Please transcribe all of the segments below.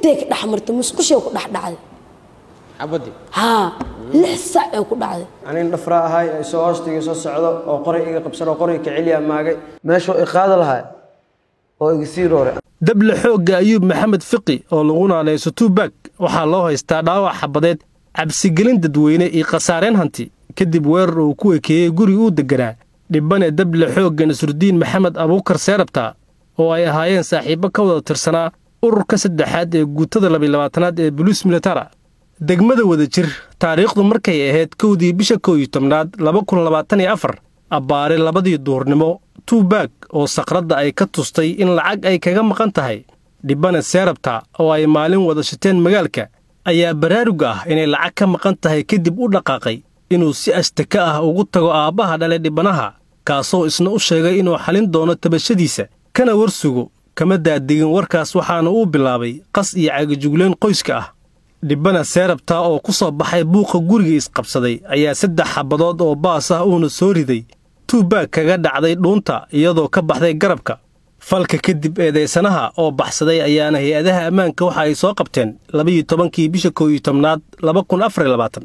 Intay ka dhex martay musqushay ku dhex dhacday. Xabadii? Haa, 6 saac ee ku dhacday. Anin dhafra ahay, soo hoostiga soo socdo oo qoray iga qabsano, qoray ka celiya maagay. Meeshuu i qaadi lahaa oo iga sii rooray. Dable xoogga Ayuub Maxamed Fiqi oo lagu naanayso Tuubag waxaa loo haystaa dhaawac xabadeed, cabsigelin dadweyne iyo khasaareen hanti, kadib weerar uu ku ekeeyey guri uu degganaa dhibane dable xoogga Nasrudiin Maxamed Abuukar Seerabta, oo ay ahaayeen saaxiibbo ka wada tirsanaa ururka saddexaad ee guutada 22aad ee Boliis Militara, degmada Wadajir. Taariikhdu markay ahayd 1dii bisha 11aad 2024, abbaare 2dii duhurnimo, Tuubaag oo sakradda ay ka tustay in lacag ay kaga maqan tahay dhibane Seerabta oo ay maalin wada shiteen magaalka, ayaa baraarug ah inay lacag ka maqan tahay kadib u dhaqaaqay inuu si ashtaka ah ugu tago aabbaha dhale dhibanaha, kaasoo isna u sheegay inuu xalin doono tabashadiisa kana warsugo. Kama daadegin warkaas, waxaana uu bilaabay qas iyo cagajugleen qoyska ah. Dhibana Seerabta oo ku soo baxay buuqa guriga isqabsaday ayaa saddex xabadood oo baas ah uuna soo riday Tuubaag kaga dhacday dhuunta, iyadoo ka baxday garabka. Falka kadib eedaysanaha oo baxsaday ayaana hay-adaha ammaanka waxa ay soo qabteen 12kii bisha 11aad 2024.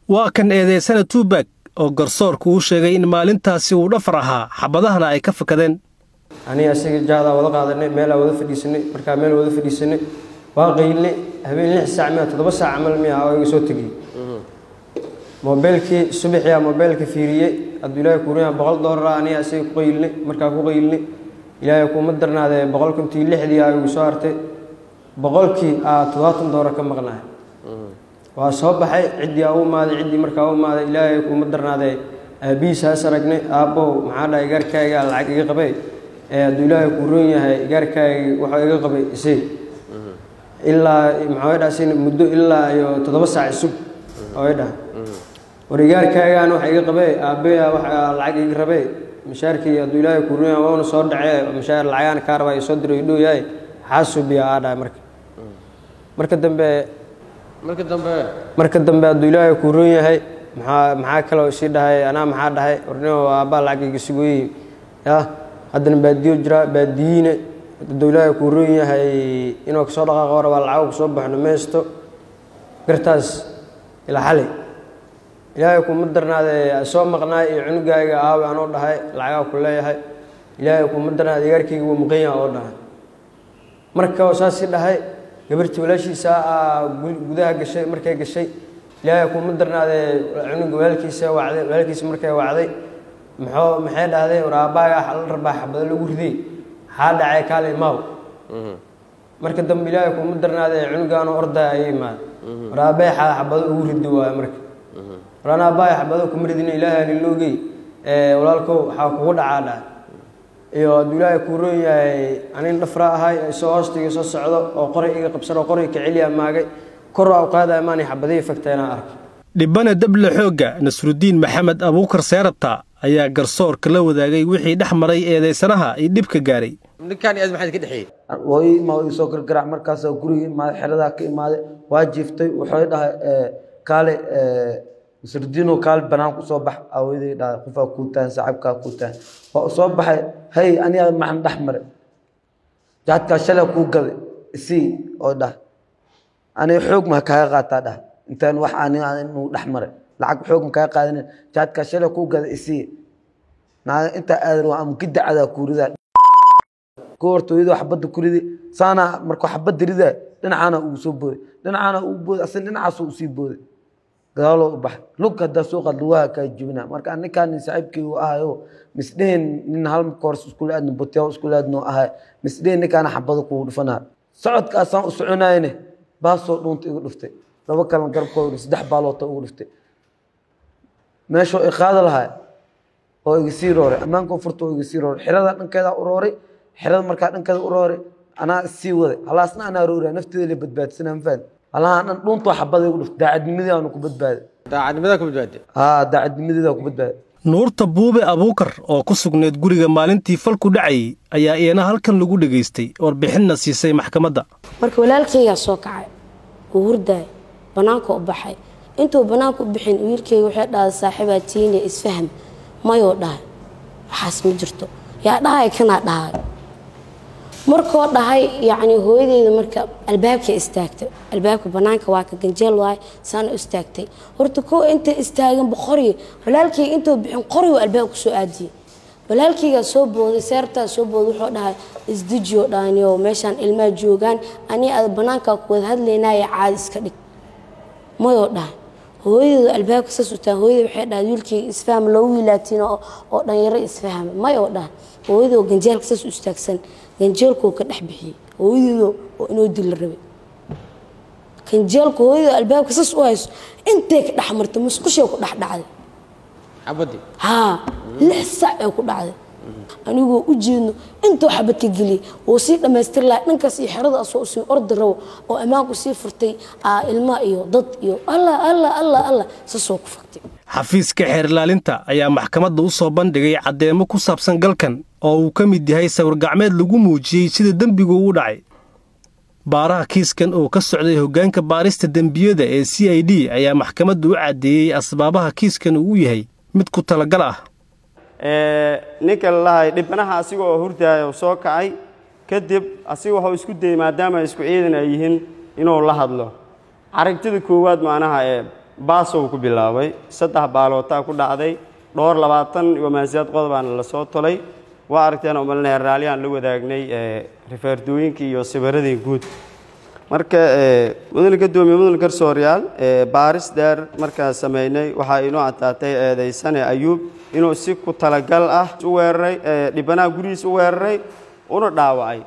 Waa kan eedaysana Tuubaag oo garsoorku uu sheegay in maalintaasi uu dhafar ahaa, xabadahana ay ka fakadeen. Aniga asiga jaadaa wada qaadanay, meelaa wada fadhiisanay. Markaa meel wada fadhiisanay, waa qaylnay. Habeen 6 saac miya, 7 saac camal miya, oo iga soo tegiyey moobeelkii. Subaxiyaa moobeelka fiiriyey, hadduu Ilaahay kuuriyaa, $100 aniga asiga ku qaylnay. Markaa ku qaylnay, Ilaahay kuuma darnaadee, 156dii aa igu soo hartay. 100kii aa $70 ka maqnaay. Waa soo baxay, ciddii aa u imaaday. Ciddii markaa u imaaday, Ilaahay kuuma darnaadee, aabihiisaas aragnay. Aabbow, maxaa dhahay, igaarkayga lacag iga qabay ee hadduu Ilaahay kuu roon yahay, igaarkayga wuxuu iga qabay isii. Ilaa maxaa dhahasin, muddo ilaa iyo 7 saac isug oo i dhahay, war igaarkaygaan waxa iga qabay, aabbeya waxa lacag iga rabay, mashaarkii hadduu Ilaahay kuu roon yahay wauna soo dhacee, mashaar lacagaan kaa rabaa, soo diray dhow yahay, xaasubiya aa dhahay. Marka dambe Marka dambe? Marka dambe, hadduu Ilaahay kuu roon yahay, maxaa kaloo isii dhahay, anaa maxaa dhahay, warnimo aabbaa lacag iga sugooyey ya, haddana baadiyo jiraa, baadiyiine hadduu Ilaahay kuu roon yahay inuu kasoo dhaqaaqo rabaa, lacag kasoo baxno meesto gartaas. Ilaa xalay, Ilaahay kuma darnaadee, soo maqnaay iyo cunugayga aawe anoo dhahay, lacagaa ku leeyahay. Ilaahay kuma darnaade, igaarkayga wuu maqan yahay oo dhahay. Marka saasi dhahay, gabartii walaashiisa aa gudaha gashay. Markay gashay, Ilaahay kuma darnaadee, cunuga walaalkiisa wacday. Walaalkiisa markay wacday, maxay dhahday, war aabbaaga la rabaa xabado lagu riday, maxaa dhacay, kaale imaaw. Marka dambe, Ilaahay kuma darnaadee, cunugaanoo ordaya ayay imaaday. War aabbay xabado ugu ridi waayo. Marka war ana aabbahay xabado kuma ridin, Ilaahay niloogey, walaalkow waxaa kugu dhacaa dhahay. Iyo hadduu Ilaahay kuu roon yahay, anin dhafra ahay, soo hoostiga soo socdo oo qoray iga qabsano, qoray ka celiya maagay, kor aa u qaadaya maani, xabadihii fagteenaa arkay. Dhibane dable xoogga Nasrudiin Maxamed Abuukar Seerabta ayaa garsoorka la wadaagay wixii dhex maray eedaysanaha iyo dhibka gaaray. Ninkaan iyo aad maxaad ka dhexeeyey? Waa ii imaa, ii soo gargaraac. Markaasaa guriga imaaday, xeradaa ka imaaday, waa jiiftay. Wuxuu dhahay, kaale Nasrudiino, kaale banaan ku soo bax. Aawaday dhahay, qofaa kuu tahan, saaxiibkaa kuu tahan. Waa u soo baxay. Hay, aniga maxan dhex maray, jaadkaa shalay kuu gaday isii oo dhahay, aniga xoog ma kaaga qaataa dhah, intaan wax aniga inuu dhex maray lacag xoog ma kaaga qaadanin, jaadkaa shalay kuu gaday isii. Naaga intaa aadan waa ama gidacadaa kuu ridaa ku horta iyadoo xabadda ku ridi saana. Markuu xabadda ridaa, dhinacaana uu soo booday, dhinacaana uu booday, asna dhinacaasuu usii booday, gadaaloo u baxay. Lug haddaa soo qaad, lugaha kaa jibina. Marka ninkaan nin saaxiibkii uu ahayo, misdhehen nin hal koors iskula aadno, botiyaw iskula aadno ahay, misdhehen ninkaana xabado kugu dhufanaa. Socodkaasaan u soconayne, baasoo dhuunta igu dhuftay, laba kalena garabkooda, saddex baaloota ugu dhuftay. Meeshuu i qaadi lahaa oo iga sii rooray, ammaanka furta oo iga sii rooray, xerada dhankeeda u rooray. Xerada markaa dhankeeda u rooray, anaa sii waday halaasna, anaa rooraya, nafteeda la badbaadsanaa, ma fahan. Halahan dhan dhuuntoo xabada igu dhuftay, daacadnimadii aanu ku badbaaday. Daacadnimadaa ku badbaaday? Haa, daacadnimadeeda ku badbaaday. Nuurta Buube Abuukar oo ku sugneyd guriga maalintii falku dhacayay ayaa iyana halkan lagu dhegaystay, warbixinna siisay maxkamadda. Marka walaalkaygaa soo kacay, wuu hurdaay, bannaanka u baxay. Intuu bannaanka u bixin, wiilkayga waxay dhahday, saaxiibaa tiine isfaham, mayoo dhahay, waxaas ma jirto, yaa dhahay, kanaa dhahay. Markoo dhahay yacni hooyadeyda marka albaabka istaagtay, albaabka banaanka waa ka ganjeel waay, saana u istaagtay. Horta koo inta istaagan boqori walaalkayga intuu bixin qori uu albaabka soo aadiyey. Walaalkaygaa soo booday, seertaa soo booday, wuxuu dhahay isdejiyo dhaaniyo, meeshaan ilmaha joogaan, ani aad banaankaa ku wada hadlaynaaye, caadi iska dhig. Mayoo dhahay hooyadeedu albaabka saas u taagan. Hooyada waxay dhahay wiilkayga isfaham, loo wiilaatiin oo dhalinyaro isfahama. Mayoo dhahay hooyadoo ganjeelka saas u istaagsan, ganjeelkuu ka dhex bixiyey hooyadeedu oo inuu dil la rabay. Ganjeelku hooyadoo albaabka saas u hayso intay ka dhex martay, musqushay ku dhex dhacday xabadii. Haa, 6 sac ee ku dhacday anigoo u jeedno intuu xabad ka geliyey wuu sii dhammaystir lahay dhankaas iyo xerada asoo sii ordi rabo oo ammaanku sii furtay ilma iyo dad iyo Allah Allah Allah Allah sasoo ku fagtay. Xafiiska xeer ilaalinta ayaa maxkamadda u soo bandhigay caddeemo ku saabsan galkan oo uu ka mid yahay sawir gacmeed lagu muujiyey sida dembigu u dhacay. Baaraha kiiskan oo ka socday hoggaanka baarista dembiyada ee CID ayaa maxkamadda u caddeeyey asbaabaha kiiskan uu u yahay mid ku talagal ah. Ninka lalahay dhibanaha asiga oo hurdaaya oo soo kacay kadib, asiga waxuu isku dayey maadaama ay isku ciidan ay yihiin inuu la hadlo. Aragtida koowaad macnaha ee baasow ku bilaabay, 3 baalootaa ku dhacday, dhowr 20 iyo maasiyaad qodobaana lasoo tolay. Waa aragteen umalinaya, raalliyaan la wadaagnay rifeerdooyinkii iyo sawiradii guud. Marka mudane gadoomiye, mudane garsooryaal, baaris dheer markaan sameynay waxaa inoo caddaatay eedaysane Ayuub inuu si ku talagal ah u weeraray dhibanaha, gurigiis u weeraray una dhaawacay.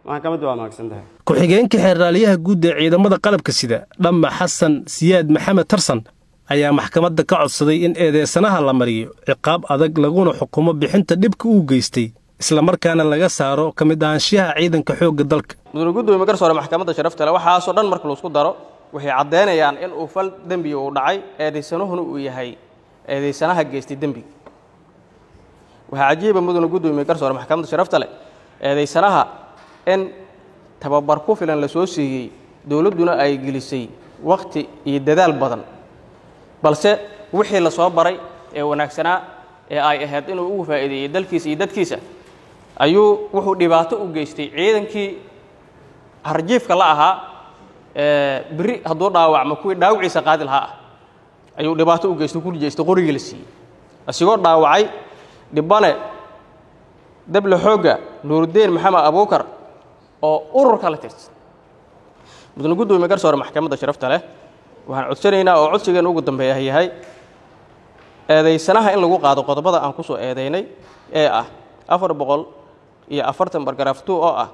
Maxkamadda waa mahadsan tahay. Ku-xigeenka xeerraaliyaha guud ee ciidamada qalabka sida Dhamma Xasan Siyaad Maxamed Tarsan ayaa maxkamadda ka codsaday in eedeysanaha la mariyo ciqaab adag, laguna xukumo bixinta dhibka uu geystay, islamarkaana laga saaro ka mid ahaanshiyaha ciidanka xoogga dalka. Mudane gudoomiye, garsoore, maxkamadda sharafta leh, waxaasoo dhan marka laisku daro waxay caddeynayaan in uu fal dembiga uu dhacay, eedaysanuhuna uu yahay eedaysanaha geystay dembiga. Waxaa cajiiba, mudane gudoomiye, garsoore, maxkamadda sharafta leh, eedaysanaha in tababar ku filan la soo siiyey, dowladduna ay gelisay wakhti iyo dadaal badan, balse wixii la soo baray ee wanaagsanaa ee ay ahayd inuu ugu faa'iideeyey dalkiisa iyo dadkiisa ayuu wuxuu dhibaato u geystay ciidankii harjiifka la ahaa. Beri hadduu dhaawacmo kuwii dhaawiciisa qaadi lahaa ah ayuu dhibaato u geystay, ku jeestay qorigii la siiyey, asigoo dhaawacay dhibane dable xoogga Nuuruddeen Maxamed Abuukar oo ururka la tirsan. Mudane gudoomiye, garsoore, maxkamadda sharafta leh, waxaan codsanaynaa oo codsigeena ugu dambeeya yahay eedaysanaha in lagu qaado qodobada aan ku soo eedaynay ee ah 440 paragraph 2 oo ah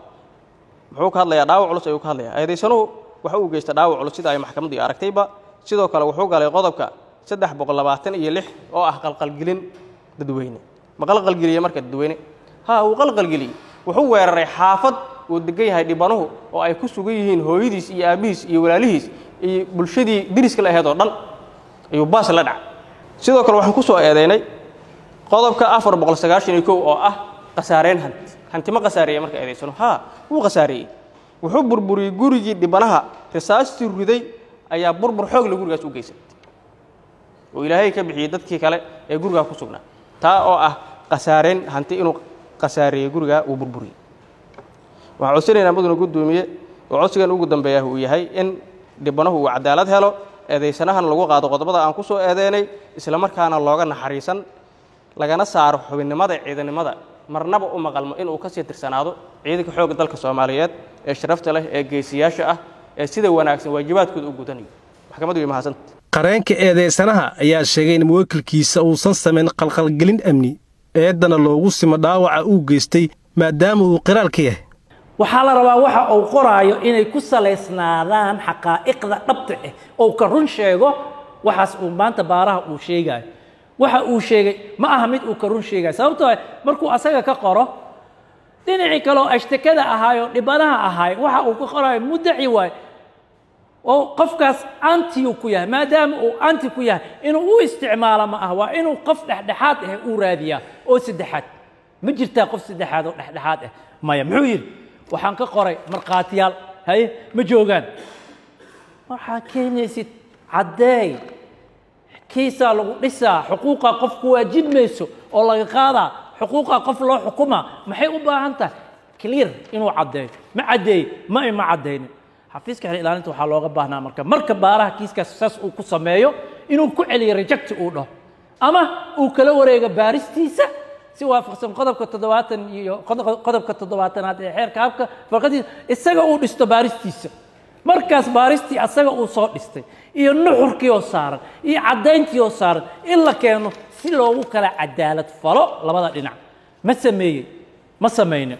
muxuu ka hadlayaa? Dhaawac culus ayuu ka hadlayaa. Eedaysanuhu waxa uu geysta dhaawac culus sida ay maxkamaddu aragtayba. Sidoo kale wuxuu galay qodobka 326 oo ah qalqalgelin dadweyne. Ma qalqalgeliyey marka dadweyne? Ha, uu qalqalgeliyey. Wuxuu weeraray xaafad uu degan yahay dhibanuhu oo ay ku sugan yihiin hooyadiis iyo aabbihiis iyo walaalihiis iyo bulshadii deriska la ahayd oo dhan ayuu baas la dhacay. Sidoo kale waxaan ku soo eedaynay qodobka 491 oo ah khasaareyn hanti. Hanti ma khasaareeyey marka eedaysano? Ha, wuu khasaareeyey. Wuxuu burburiyey gurigii dhibanaha. Risaastii riday ayaa burbur xoog le gurigaas u geysatay oo Ilaahay ka bixiyey dadkii kale ee gurigaa ku sugnaa, taa oo ah khasaareyn hanti, inuu khasaareeyey gurigaa uu burburiyey. Waxaan codsanaynaa, mudane guddoomiye, oo codsigan ugu dambeeya uu yahay in dhibanahu uu cadaalad helo, eedaysanahana lagu qaado qodobada aan ku soo eedeynay, isla markaana looga naxariisan, lagana saaro xubinnimada ciidanimada. Marnaba u maqalmo inuu ka sii tirsanaado ciidanka xoogga dalka Soomaaliyeed ee sharafta leh ee geesiyaasha ah ee sida wanaagsan waajibaadkooda u gudanayo. Maxkamaddu way mahadsanta. Qareenka eedeysanaha ayaa sheegay in muwakilkiisa uusan samayn qalqalgelin amni, eeddana loogu simo dhaawaca uu geystay maadaama uu qiraal ka yahay. Waxaa la rabaa waxa uu qoraayo inay ku salaysnaadaan xaqaa'iqda dhabta ah oo ka run sheego. Waxaas uu maanta baaraha uu sheegayo, waxa uu sheegay ma aha mid uu ka run sheegayo, sababtoo ah markuu asaga ka qoro dhinacii kaleoo ashtakada ahaayo, dhibanaha ahaay, waxa uu ka qorayo muddaci waayo oo qofkaas anti uu ku yahay. Maadaama uu anti ku yahay, inuu u isticmaalo ma aha. Waa inuu qof dhexdhexaad ah uu raadiyaa oo saddexaad. Ma jirtaa qof saddexaad oo dhexdhexaad ah? Maya. Muxuu yidhi? Waxaan ka qoray markhaatiyaal. Haye, ma joogaan. Waxaa keenaysid caddeey. Kiisaa lagu dhisaa xuquuqa qofku waajibmayso oo laga qaadaa xuquuqa qof loo xukumaa. Maxay u baahan tahay? Clear inuu caddeeyo. Ma caddeeyey? Ma caddeynin. Xafiiska xeer ilaalinta waxaa looga baahnaa marka baaraha kiiskaas saas uu ku sameeyo inuu ku celiyo, reject uu dhaho, ama uu kala wareego baaristiisa si waafaqsan qodobka 70 iyo qodobka 70aad ee xeerka habka farqadiisa, isaga uu dhisto baaristiisa. Markaas baaristii asaga uu soo dhistay iyo nuxurkii oo saaran iyo caddayntii oo saaran in la keeno si loogu kala cadaalad falo labada dhinac. Ma sameeyey? Ma samaynin.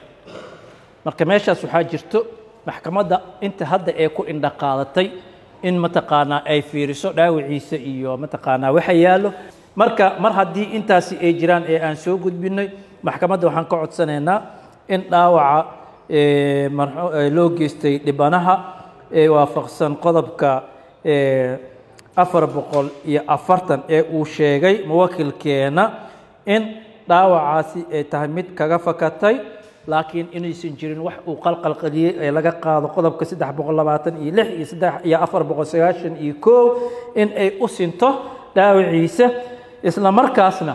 Marka meeshaas waxaa jirto maxkamadda inta hadda ee ku indha qaadatay in mataqaanaa ay fiiriso dhaawiciisa iyo mataqaanaa waxa yaallo. Marka mar haddii intaasi ay jiraan ee aan soo gudbinay, maxkamadda waxaan ka codsanaynaa in dhaawaca loo geystay dhibanaha ee waafaqsan qodobka 440 ee uu sheegay muwakilkeena in dhaawacaasi ay tahay mid kaga fakatay, laakiin inaysan jirin wax uu qalqalqaliyey ee laga qaado qodobka 326 iyo saddex iyo 491, in ay u sinto dhaawaciisa, isla markaasna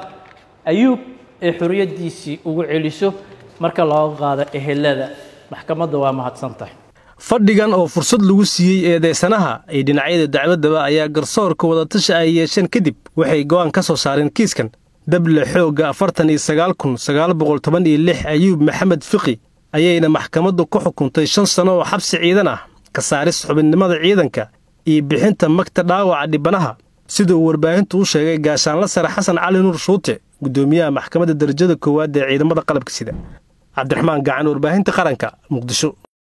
Ayuub ay xorriyaddiisii ugu celiso marka looga qaado ehelada. Maxkamadda waa mahadsan tahay. Fadhigan oo fursad lagu siiyey eedeysanaha iyo dhinacyada dacwaddaba ayaa garsoorka wadatashi ay yeesheen kadib waxay go'aan ka soo saareen kiiskan. Dable xoogga 49916 Ayuub Maxamed Fiqi ayayna maxkamaddu ku xukuntay 5 sano oo xabsi ciidan ah, ka saaris xubinnimada ciidanka iyo bixinta magta dhaawaca dhibanaha, sida uu warbaahintu u sheegay gaashaanla sare Xasan Cali Nuur Shuute, guddoomiyaha maxkamadda darajada koowaad ee ciidamada qalabka sida. Cabdiraxmaan Gacan, warbaahinta qaranka, Muqdisho.